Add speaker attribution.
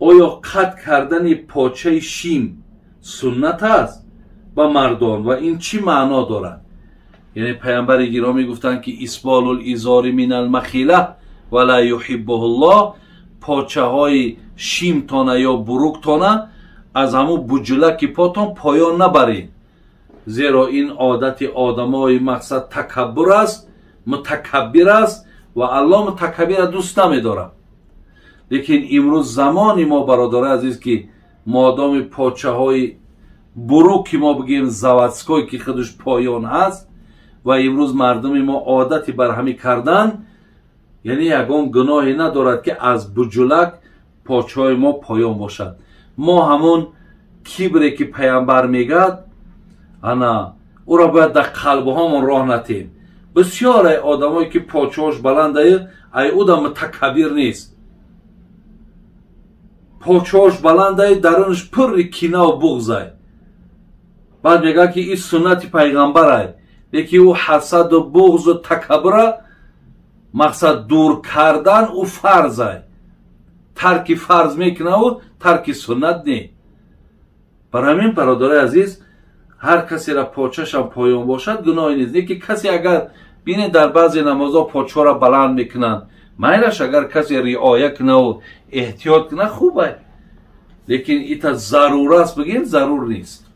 Speaker 1: Оё қатъ кардани почаи шим суннат аст ба мардон ва ин чӣ маъно дорад? Яъне паямбари гиромӣ гуфтанд, ки إسبال الإزار من المخيلة ولا يحبه الله. Почаҳои шимтона ё буруктона аз ҳамун буҷулаки потон поён набаред, зеро ин одати одамои мақсад такаббур аст, мутакаббир аст ва Аллоҳ мутакаббира дӯст намедорад. Лекин имрӯз замони мо, бародарои азиз, ки модоми почаҳои бурук, ки мо бигӯем заводской, ки худаш поён ҳаст ва имрӯз мардуми мо одати бар ҳамӣ кардан, яъне ягон гуноҳе надорад, ки аз буҷулак почаҳои мо поён бошад. Мо ҳамун кибре, ки паямбар мегӯяд, ана ӯро бояд дар қалбҳомон роҳ натем. Бисёре одамое, ки почаҳош баландае, ай уда мутакаббир нест. Почаҳош баландае, дарунаш пурри кинаву буғзай. Баъд мегӯяд, ки ин суннати пайғамбарай, лекин ӯ ҳасаду буғзу такаббура мақсад дур кардан ӯ фарзай. Тарки фарз мекунаву тарки суннат не. Бар ҳамин, бародарои азиз, ҳар касера почашам поён бошад, гуноҳе нест. Лекин касе агар бинед, дар баъзе намозҳо почаҳоро баланд мекунанд, майлаш, агар касе риоя кунаву эҳтиёт кунад, хубай, лекин ита зарур аст бигем, зарур нест.